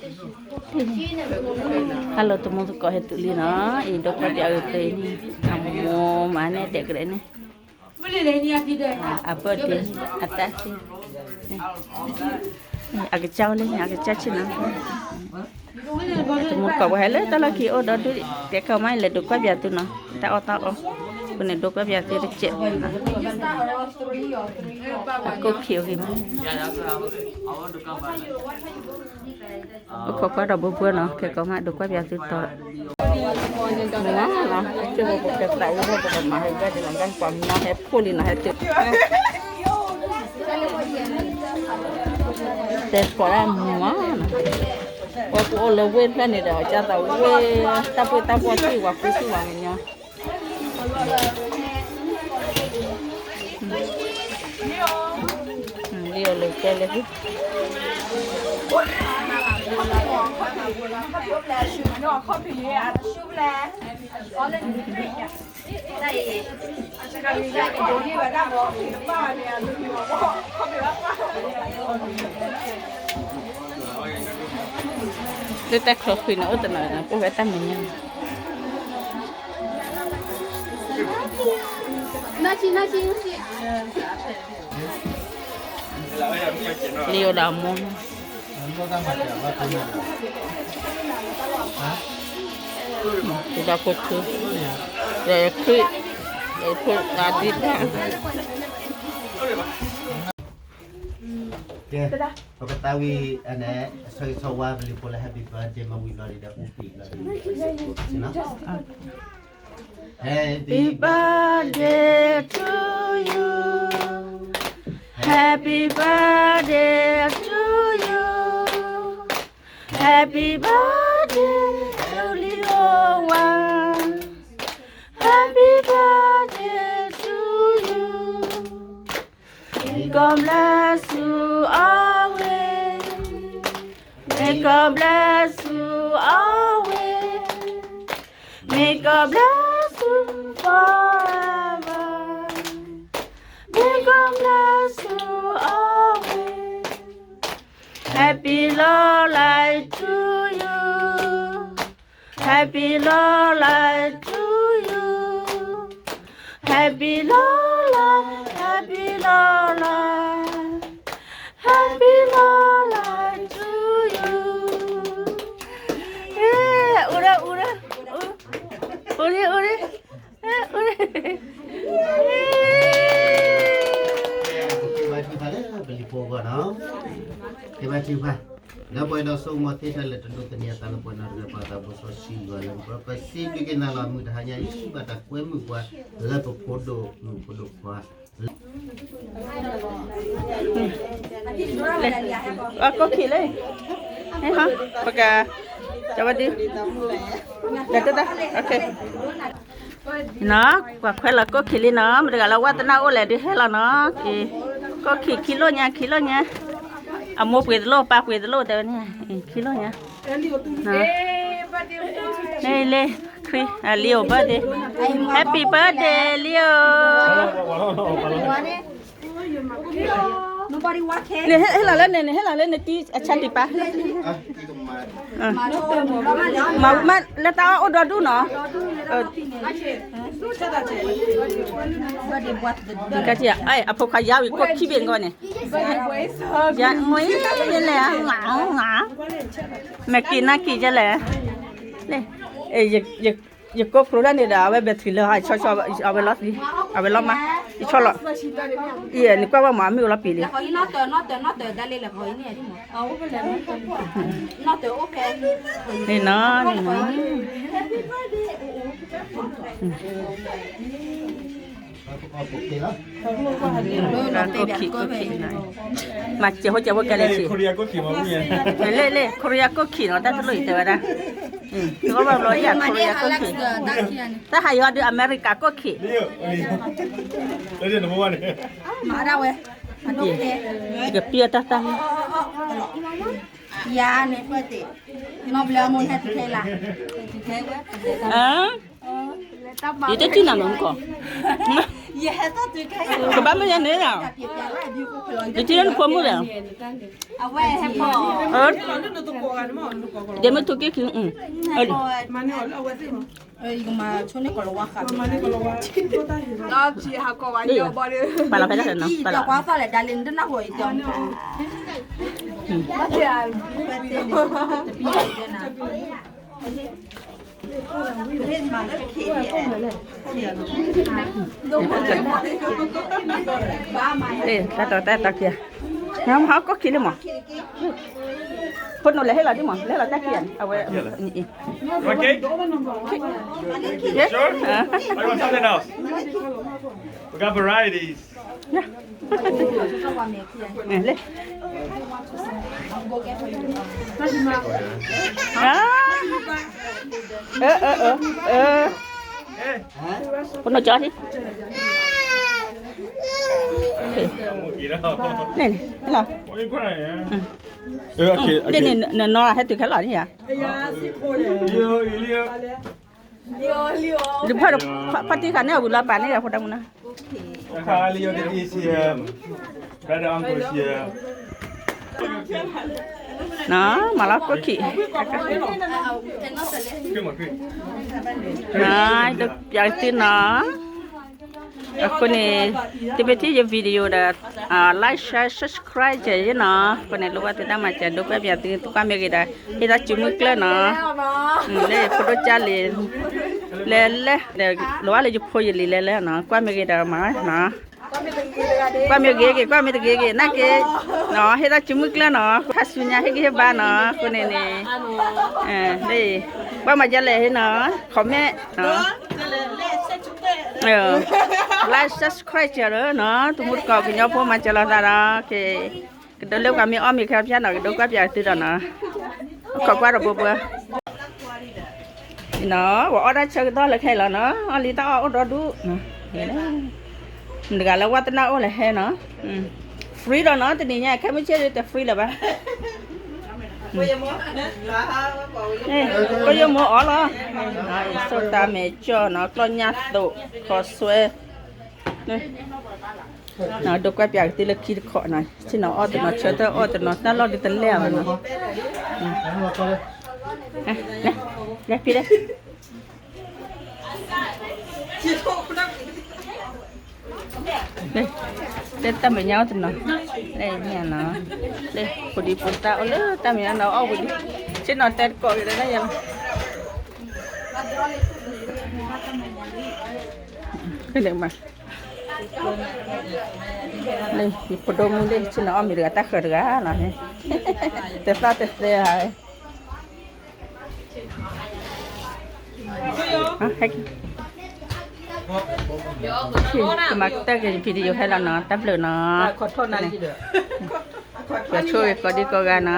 ဟဲလီၤတမူသကိးဟဲတုၤလံနီၤ, အံၤဒိကွၢ်ပၠးအုးသ့န့ၣ်, အမိၢ်မၤန့ၢ်ဒဲးကရဲးန့ၣ်, အဘၢၣ်ဒ့, အတၢ်သ့, အကစၢ်အိၣ်လၢန့ၣ် အကစၢ်ဆ့ၣ်နီၤ, တမူသကိးပှၤဟဲလၢတၢ်လီၢ်ခံအိၣ်ဒီးဒုး, တဲခီမးလဲၤဒိကွၢ်ပၠးသုနီၤ, တၢ်အီၣ်တၢ်အီ, အဃိန့ၣ်ဒိကွၢ်ပၠးသုတစဲး, အကိၣ်ခံးအဂ့ၤမး အိၣ်ခိးကွၢ်ဒီးဘိဘိနီၤ, ခဲကိးမးဒိကွၢ်ပၠးသုတီၤ, မ့ၢ်လီၤ, ကဲပကသးဝံၣ်ထီၣ်ပကမၤဟဲကဲဒ်လီၤ, ကဲပှၤကညီဟဲဖှိၣ်လံနီၤ, ဟဲတုၤ, တဲကိးဒၣ်မုာ်မးနီၤ, ပှၤကအိၣ်လၢဝ့ၢ်ဖျၢၣ်န့ၣ်ဒီး ကၢ်သးဝ့ၢ်, တၢ်ပှ့ၤတၢ်ပှီၢ်ထံၣ်ဝဲဃုထံၣ်ဝဲမ့ၢ်ညီ လံအီၤလၢကဲလၢဟံၣ်, လၢတၢ်ချီဃံးန့ၣ် အိၣ်တနီၤနီၤ ပအိၣ်ဝဲတၢ်မဲာ်ညါ လံအီၤဒီးအမိၢ်, ဒီးဖိထူ, ဒီးခရံာ်, ဒီးဖိအဒံတၢ် ကဲ, ပကသးဝံၣ်အန့ၣ် အဆၢဂ့ၤဆၢဝါ ပလံၤဖိလၢ Happy birthday မ့ၢ်ဝံၤလီၤဒီး အူပံၤလီၤဒီး Happy birthday to you. Happy birthday to you. Happy birthday to you. Happy birthday to you. May God bless you always. May God bless you always. May God bless you forever. May God bless you always. Happy long life to you. Happy long life to you. Happy long life, happy long life, happy long life to you. အူရၢ အူရၢ အူရၢ အူရၢ အူရၢ ကဲဘါထုကဖၣ်လၢပလံၤဖိအဂီၢ်နီၤ, ကဲဘါထုကဖၣ်, ဒီးပှၤအဲၣ်ဒိးဆိကမိၣ်သ့တၢ်လၢတဒိးသန့ၤအသးလၢပှၤနီတဂၤ ပှၤသးဘိစီဆှံယွၤလၢပှၤ ပစံးဘျုးက့ၤနၤလီၤ မုၢ်တဟါညါအံၤ ဘၣ်တၢ်ကွဲမုာ်ပှၤလၢပဖိဒိၣ်မုၣ်ဖိဒိၣ်ခွါ အကိၣ်ခံးလၢ, ပက, ကဝဲဒု, တၢ်တၢ်, နီၤ, ပှၤခွဲးလီၤကိၣ်ခံးလံနီၤ, မတၤတဂၤလၢဝဲသနာ်အိၣ်လဲၣ်ဒုးဟဲလီၤနီၤ, က့ၤ, ကိၣ်ခံးခံလိၣ်ညါ ခံလိၣ်ညါ, အမိၢ်ပှ့ၤတလိၣ် ပၢ်ပှ့ၤတလိၣ်တဲဝဲန့ၣ်, ခံလိၣ်ညါ, လ့, လ့, ခရံာ်, လံအိၣ် birthday, Happy birthday လံအိၣ် န့ၣ်ဟဲလီၤလၢန့ၣ် န့ၣ်ဟဲလီၤလၢန့ၣ်တံၢ်အဆါတံၢ်ပၢ်, မၤလၢတၢ်အီၣ်အိၣ်ဒီဒူၣ်နီၤ, ကဲ, အဖိခွါယါဝံၤကိၣ်ခံဘ့ၣ်ဂီၢ်န့ၣ်, ယါ, မ့ၢ်လဲၣ်, မဲာ်က့ၤနၢ်က့ၤယဲလဲၣ်, ယကိးဖျိလၢန့ၣ်ဒီး အဝဲ battery လၢ ဆီဆီ အဝဲလီၤသံ, အဝဲလီၤမး, ယဆီလီၤ, အံၤနကွၢ်ဝဲမး အမ့ၢ်အိၣ်လီၤပံာ်လံ, န့ၣ်နီၤ, န့ၣ်နီၤ, ကိၣ်ခံး ကိၣ်ခံး, မၤစဲးဖိစဲးဖိကဲလဲၣ်ဆံး, လ့ၣ်လ့ၣ် ခိရံယါကိၣ်ခံးနီၤ တၢ်တလိၣ်အံၤတဲဝဲဒၣ်, တဘၣ်ဘျီယါခိရံယါကိၣ်ခံး, တၢ်ဟးယီၤဒုးအမဲရကၤကိၣ်ခံး, ယကပျဲတၢ်တၢ်, ယါန့ၣ်, နီၢ်ဘျီအမိၢ်ဟဲတထဲလၢ်, ယတထံၣ်နၤမုၢ်ကီၢ်, ကဘၣ်မ့ၢ်ယၤန့ၣ်လီၤ, ယထံၣ်လၢနဖိမုၣ်လဲၣ်, အဝဲဟဲဖီ, ဒဲမ့ၢ်ထူက့ခံ, ယကမၤဆိန့ၢ်ကီးလီၤဝါဃး, ပာ်လီၤဖဲတၢ်နီၤ, ပာ်လီၤ, ကွၢ်သၣ်လဲၣ်ဒါလံ နတနၢ်ဟူအံၤတဲ, တၢ်တီတၢ်တီခံ, နမဟါကီၢ်ခံလံမး, ဖိနီၤလဲၤဟ့ၣ်လီၤဒ်မး, လဲၤဟ့ၣ်လီၤတၢ်ခံဂၤန့ၣ်, အဝဲ, Okay? Sure? I want something else. We got varieties. လဲၣ်, အ, အ, အ, အ, ဖိနီၤကၠီ, န့ၣ်, လီၤ, ဒ်န့ၣ် နနီၤဟဲတုၤခဲလီၤန့ၣ်ဧါ, ဒ်ဖီ, ဖီတံၢ်ဃာ်န့ၣ် အဝံၤလီၤပာ်န့ၣ် ဖိဒၣ်မုၣ်နီၤ, နီၤ, မၤလီၤကိၣ်ခံ, နီၤ, ဒိးပျးသုနီၤ, အဃိန့ၣ်, သုမ့ၢ်ထံၣ်ယ video ဒီး, like share subscribe ယဲနီၤ, အဃိန့ၣ် လိၣ်ဘၣ်သုတၢ်မၤစၢၤ ဒိးကွဲးပျးသု ကွၢ်မ့ၢ်ဂ့ၤဒီး, ဟ့ၣ်တၢ်စုမုၢ်ကျၢၢ်နီၤ, လၢဖိဒိၣ်ကၢ်လံၤ, လဲၤလဲၤ, လိၣ်ဘၣ်လၢယဖိယလံၤလဲၤလဲၤနီၤ, ကွၢ်မ့ၢ်ဂ့ၤဒီးမၤနီၤ, ကွၢ်မ့ၢ်ဂ့ၤဂ့ၤ ကွၢ်မ့ၢ်တဂ့ၤဂ့ၤ နာ်က့, နီၤ, ဟ့ၣ်တၢ်စုမုၢ်ကျၢၢ်နီၤ, ခါဆူညါဟ့ၣ်ဂံၢ်ဟ့ၣ်ဘါနီၤ, အဃိန့ၣ်န့ၣ်, ကွၢ်မၤယဲလဲၣ်ဟ့ၣ်နီၤ, comment နီၤ, like subscribe စၢၤလၢနီၤ, တမူတကိးကညီဖိမၤစၢၤလိာ်သးဒီး, ကဒိးလၢပှၤမ့ၢ်အီၣ်မ့ၤခဲဖျါနီၤ ကဒိးကွဲးပျးသုဒီးနီၤ, ခိးကွၢ်ဒီးဘိဘိ, နီၤ, ပှၤအီၣ်တၢ်ဆၢကတီၢ်လၢခဲအံၤလီၤနီၤ, အီၣ်လံတၢ်အီၣ်အိၣ်ဒီဒူၣ်, မတၤတဂၤလၢဝါသနာအိၣ်လဲၣ်ဟဲနီၤ, free ဒီးနီၤ, တနံၤညါ ခဲမုၢ်ဆ့ၣ်ဒုးတ free လၢၤဘၣ်, ကယိၣ်မိၢ်အီၣ်လီၤ, ဆိၣ်တၢ်မဲာ်ကၠီၣ်နီၤ, ကျီၢ်ညၣ်သိး, ခီဆွဲ ဒိးကွဲးပျးက့ၤသုလၢခံတခီနီၤ, ဆ့ၣ်နီၤအီၣ်တနီၤ ဆၢထၢၣ်အီၣ်တနီၤ တၢ်လီၢ်ဒုးတလဲၢ်ဘၣ်နီၤ, လဲၤဖံးလဲၣ်, လၢတၢ်မဲာ်ညါအီၣ်တနီၤ, လၢညါနီၤ, လၢဖိဒံဖိသၣ်အိၣ်လၢတၢ်မဲာ်ညါနီၤ အီၣ်ဝံၤလံ, ဆ့ၣ်နီၤတဲတကိးက့ၤလၢညါနီၤ, ဖဲန့ၣ်မး လၢယဖိဒိၣ်မုၣ်လၢဆ့ၣ်နီၤအီၣ်မ့ၤတဂၤတၢ်ဃၢၤတဂၤလီၤ, တသၣ်တသဲဧါ, ဟဲက့ၤ, ကမၤကတၢၢ်က့ၤ video ဟဲလီၤနီၤ တၢ်ဘျုးနီၤ, ပဆိၣ်ဂ့ၤကိးဒံကိးဂၤနီၤ.